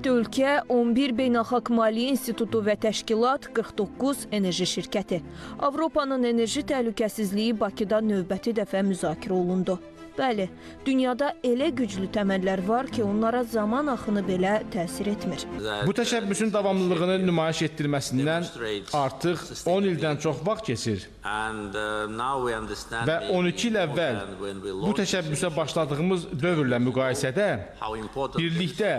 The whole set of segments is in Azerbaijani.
37 ölkə, 11 beynəlxalq maliyyə institutu və təşkilat, 49 enerji şirkəti. Avropanın enerji təhlükəsizliyi Bakıda növbəti dəfə müzakirə olundu. Bəli, dünyada elə güclü təməllər var ki, onlara zaman axını belə təsir etmir. Bu təşəbbüsün davamlılığını nümayiş etdirməsindən artıq 10 ildən çox vaxt keçir. Və 12 il əvvəl bu təşəbbüsə başladığımız dövrlə müqayisədə birlikdə,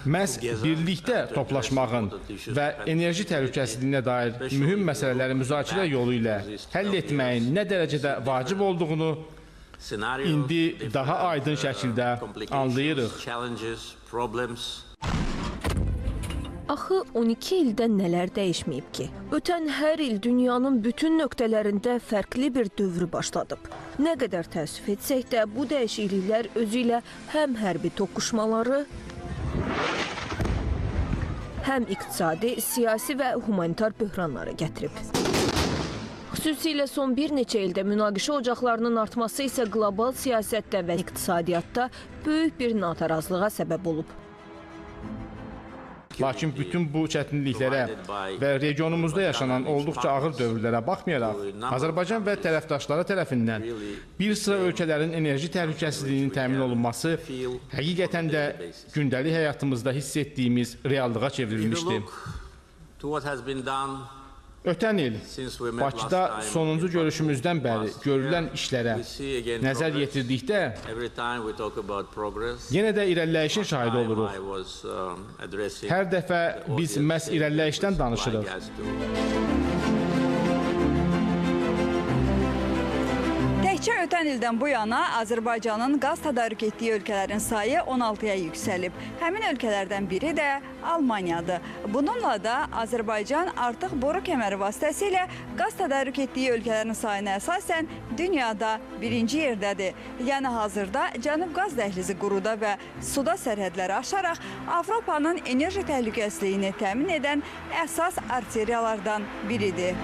məhz birlikdə toplaşmağın və enerji təhlükəsizliyinə dair mühüm məsələləri müzakirə yolu ilə həll etməyin nə dərəcədə vacib olduğunu indi daha aydın şəkildə anlayırıq. Axı 12 ildə nələr dəyişməyib ki? Ötən hər il dünyanın bütün nöqtələrində fərqli bir dövrü başladıb. Nə qədər təəssüf etsək də, bu dəyişikliklər özü ilə həm hərbi toqquşmaları, həm iqtisadi, siyasi və humanitar böhranları gətirib. Xüsusilə son bir neçə ildə münaqişə ocaqlarının artması isə qlobal siyasətdə və iqtisadiyyatda böyük bir natarazlığa səbəb olub. Lakin bütün bu çətinliklərə və regionumuzda yaşanan olduqca ağır dövrlərə baxmayaraq, Azərbaycan və tərəfdaşları tərəfindən bir sıra ölkələrin enerji təhlükəsizliyinin təmin olunması həqiqətən də gündəlik həyatımızda hiss etdiyimiz reallığa çevrilmişdi. Ötən il Bakıda sonuncu görüşümüzdən bəri görülən işlərə nəzər yetirdikdə yenə də irəliləyişin şahidi oluruq. Hər dəfə biz məhz irəliləyişdən danışırıq. Təkcə ötən ildən bu yana Azərbaycanın qaz tədarük etdiyi ölkələrin sayı 16-ya yüksəlib. Həmin ölkələrdən biri də Almaniyadır. Bununla da Azərbaycan artıq boru kəməri vasitəsilə qaz tədarük etdiyi ölkələrin sayına əsasən dünyada birinci yerdədir. Yəni hazırda Cənub Qaz Dəhlizi quruda və suda sərhədləri aşaraq Avropanın enerji təhlükəsizliyini təmin edən əsas arteriyalardan biridir.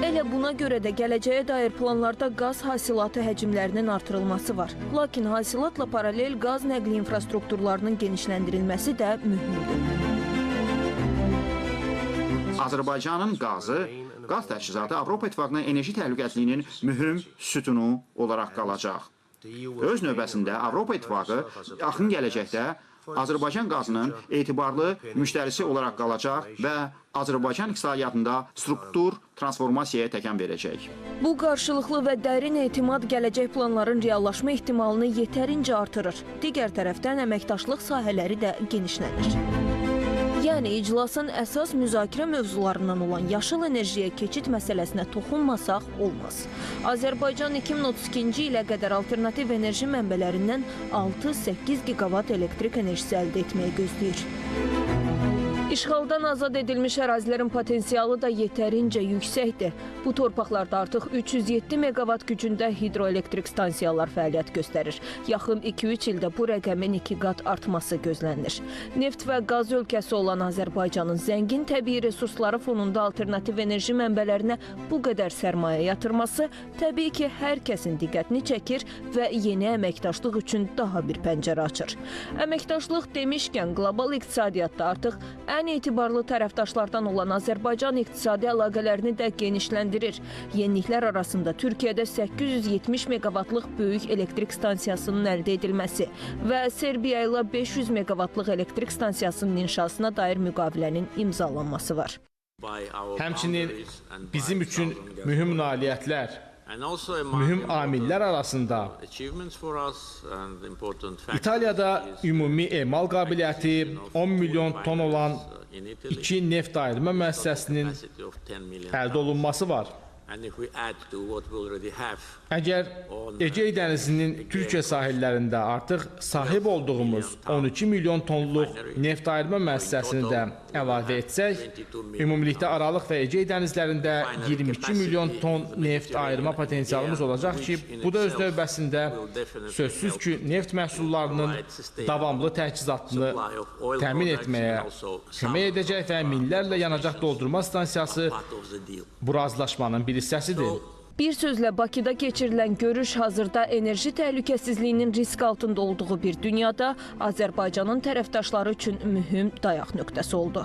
Elə buna görə də gələcəyə dair planlarda qaz hasilatı həcmlərinin artırılması var. Lakin hasilatla paralel qaz nəqli infrastrukturlarının genişləndirilməsi də mühümdür. Azərbaycanın qazı, qaz təchizatı Avropa İttifaqının enerji təhlükəsizliyinin mühüm sütunu olaraq qalacaq. Öz növbəsində Avropa İttifaqı yaxın gələcəkdə Azərbaycan qazının etibarlı müştərisi olaraq qalacaq və Azərbaycan iqtisadiyyatında struktur transformasiyaya təkan verəcək. Bu qarşılıqlı və dərin etimad gələcək planların reallaşma ehtimalını yetərincə artırır. Digər tərəfdən əməkdaşlıq sahələri də genişlənir. Yəni iclasın əsas müzakirə mövzularından olan yaşıl enerjiyə keçid məsələsinə toxunmasaq olmaz. Azərbaycan 2032-ci ilə qədər alternativ enerji mənbələrindən 6-8 giqavat elektrik enerjisi əldə etməyi gözləyir. İşğaldan azad edilmiş ərazilərin potensialı da yetərincə yüksəkdir. Bu torpaqlarda artıq 307 meqavat gücündə hidroelektrik stansiyalar fəaliyyət göstərir. Yaxın 2-3 ildə bu rəqəmin 2 qat artması gözlənilir. Neft və qaz ölkəsi olan Azərbaycanın zəngin təbii resursları fonunda alternativ enerji mənbələrinə bu qədər sərmayə yatırması təbii ki, hər kəsin diqqətini çəkir və yeni əməkdaşlıq üçün daha bir pəncərə açır. Əməkdaşlıq demişkən, qlobal iqtisadiyyatda artıq ən etibarlı tərəfdaşlardan olan Azərbaycan iqtisadi əlaqələrini də genişləndirir. Yeniliklər arasında Türkiyədə 870 meqavatlıq böyük elektrik stansiyasının əldə edilməsi və Serbiya ilə 500 meqavatlıq elektrik stansiyasının inşasına dair müqavilənin imzalanması var. Həmçinin bizim üçün mühüm nailiyyətlər, mühüm amillər arasında İtaliyada ümumi emal qabiliyyəti 10 milyon ton olan 2 neft ayırma müəssisəsinin əldə olunması var. Əgər Egey dənizinin Türkiyə sahillərində artıq sahib olduğumuz 12 milyon tonluq neft ayırma müəssisəsini də əlavə etsək, ümumilikdə Aralıq və Egey dənizlərində 22 milyon ton neft ayırma potensialımız olacaq ki, bu da öz növbəsində sözsüz ki, neft məhsullarının davamlı təchizatını təmin etməyə kömək edəcək və minlərlə yanacaq doldurma stansiyası bu razılaşmanın bir hissəsidir. Bir sözlə Bakıda keçirilən görüş hazırda enerji təhlükəsizliyinin risk altında olduğu bir dünyada Azərbaycanın tərəfdaşları üçün mühüm dayaq nöqtəsi oldu.